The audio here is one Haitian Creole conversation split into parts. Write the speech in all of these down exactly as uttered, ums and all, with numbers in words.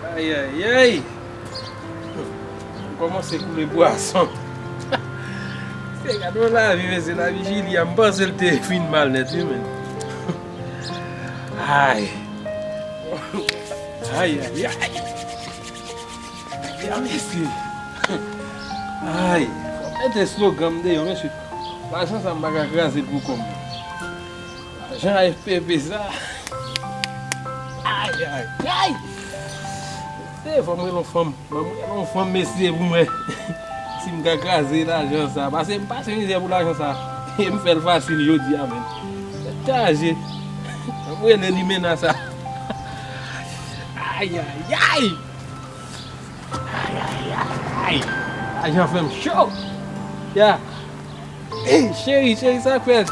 Ay, ay, ay! M kòmanse koule bwason. Se gade yon lavi, mesye, lavi Jili a, m panse l te fin mal nèt, wi, men. Ay! Ay, ay, ay! Ya, mesye! Ay! Mete slogan m deyò, mesye. Lajan sa m pa ka kraze l pou kò m. Lajan A F P P sa. Ay, ay, ay! Se fò m rele yon fanm. Ban mwen yon fanm, mesye, pou mwen. Si m ka kraze lajan sa. Paske m pase mizè pou lajan sa. E m fè l fasil jodi a menm. Tèt chaje. Ban m rele limena sa. Ay, ay, ay! Ay, ay, ay, ay! Lajan fè m cho. Ya. Ey, cheri, cheri, sa k fèt?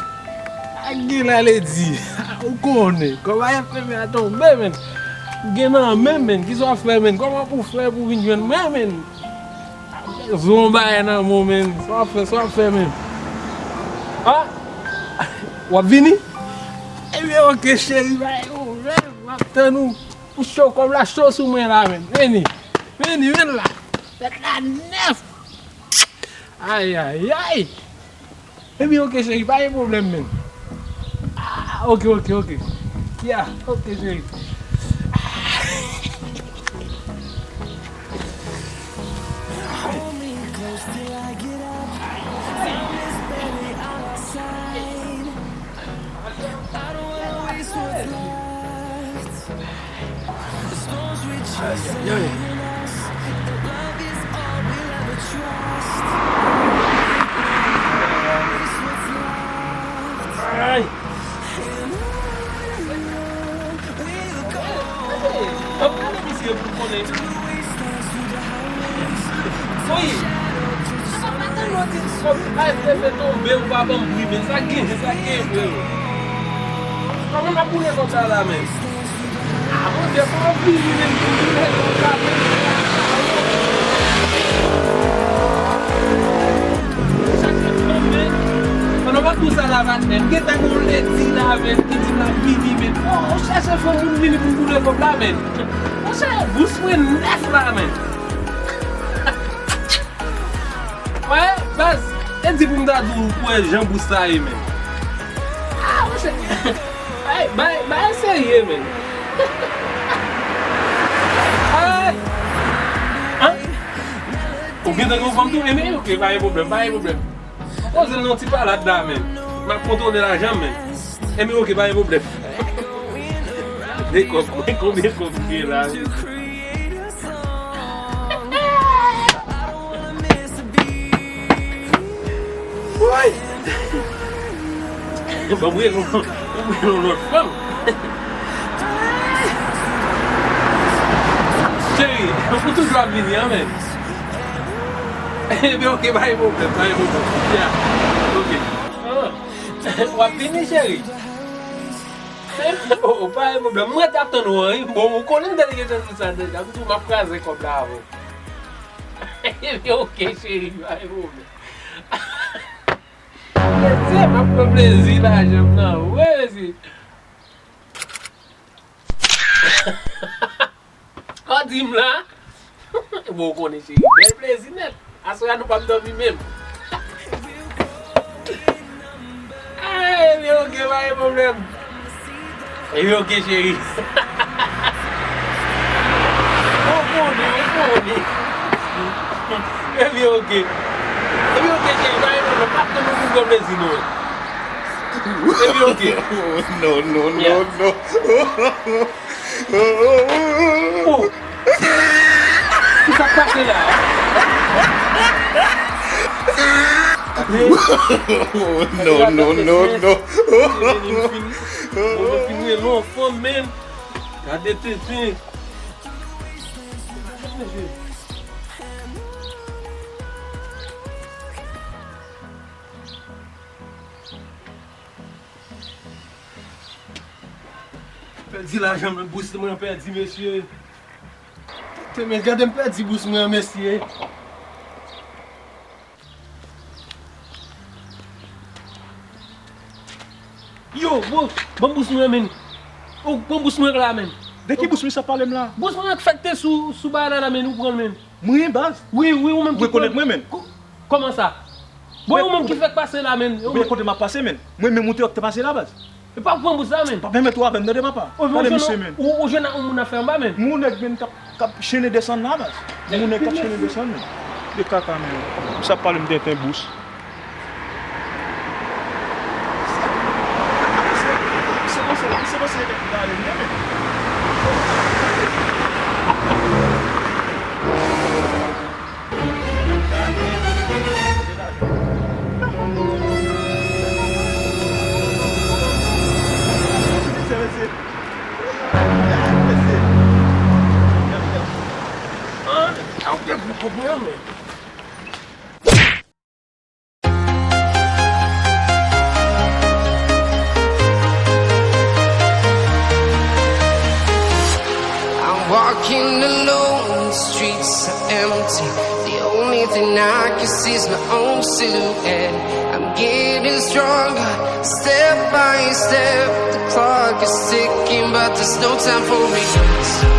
Ak gen la ledi. Ou konnen, kòb A F P P a tonbe, men. Gen nan men, men. Kisa w ap fè, men? Kòman pou w fè pou w vin jwenn mwen, men? Bezwen yon bagay nan men w, men. Sa w ap fè, sa w ap fè, men? A? W ap vini? Ebyen, oke, cheri, pa gen pwoblèm. M ap tann ou. M cho, kòb la cho sou mwen la, men. Vini. Vini, vin la. Tèt la nèf. Ay, ay, ay! Ebyen, oke, cheri, pa gen pwoblèm, men. Ah, oke, oke, oke. Ya, oke, cheri. Ay, ay, ay. Ay. Ap gade misye pou konnen. Wi. Sa pa tann nou di kòb A F P P tonbe, ou pa ban m bri, men sa gen, sa gen, frè. Kòman n ap boule kòb sa la, men? Ah, Bondye, fò w vini, men, pou boule kòb la, men. Chak fè fanm, men. Pandan w ap di sa la, patnè, m gentan gon ledi la, men, ki di m l ap vini, men. Oh, ou chèche fanm pou n vini pou n boule kòb la, men. Monchè, bous mwen nèf la, men. Wè, baz, e di pou m ta di w, ou wè jan bous la ye, men. Ah, monchè. Bay, bay, bay serye, men. Ay. An? Ou gentan gen yon fanm tou? Ebyen, oke, pa gen pwoblèm, pa gen pwoblèm. Poze l nan yon ti palad la, men. M ap kontwole lajan m, men. Ebyen, oke, pa gen pwoblèm. De kòb, konbyen kòb ki gen la? Woy! Ban m rele, ban m rele yon lòt fanm. Cheri, ou toujou ap vini an, men. Ebyen, oke, pa gen pwoblèm, pa gen pwoblèm. Ya, oke. Ah, w ap vini, cheri? Oh, pa gen pwoblèm. Mwen t ap tann ou an, wi. Bon, ou konnen m te gentan di sa deja. M di w m ap kraze kòb la avè w. Ebyen, oke, cheri, pa gen pwoblèm. Mesye, m ap pran plezi lajan m nan. Wi, mesye. Kò di m la. Bon, ou konnen, cheri, bèl plezi nèt. Aswè a nou p ap dòmi menm. Ay, ebyen, oke, pa gen pwoblèm. Ebyen, oke, cheri. Ou konnen, ou konnen. Ebyen, oke. Ebyen, oke, cheri, pa gen pwoblèm. M ap tann ou pou pran plezi nou. Ebyen, oke. No, no, no, no. Oh! Kisa k pase la? No, no, no, no. Mwen fin rele yon fanm, men. Gade tenten. Pèdi lajan mwen, bous mwen pèdi, mesye. Te men, gade m pèdi bous mwen, mesye. Yo, bon, bon bous mwen, men. Oh, bon bous mwen la, men. De ki bous misye ap pale m la? Bous mwen k fèk te sou, sou bagay la, la, men ou pran l, men. Mwen, baz? Wi, wi, ou menm ki pran l. Ou rekonèt mwen, men? Kòman sa? Bon, ou menm ki fèk pase la, men. Ou konnen kote m ap pase, men? Mwen menm ou te wè k te pase la, baz? E pa pran bous la, men. Pa pèmèt ou avè m, tande, papa. Tande misye, men. Ou, ou jwenn ak yon moun ap fè anba, men. Yon nèg, men, k ap, k ap chennen desann la, baz. Yon nèg k ap chennen desann, men. De kaka, men. Misye ap pale m tenten bous. I'm walking alone, the streets are empty. The only thing I can see is my own silhouette. I'm getting stronger, step by step. The clock is ticking, but there's no time for me.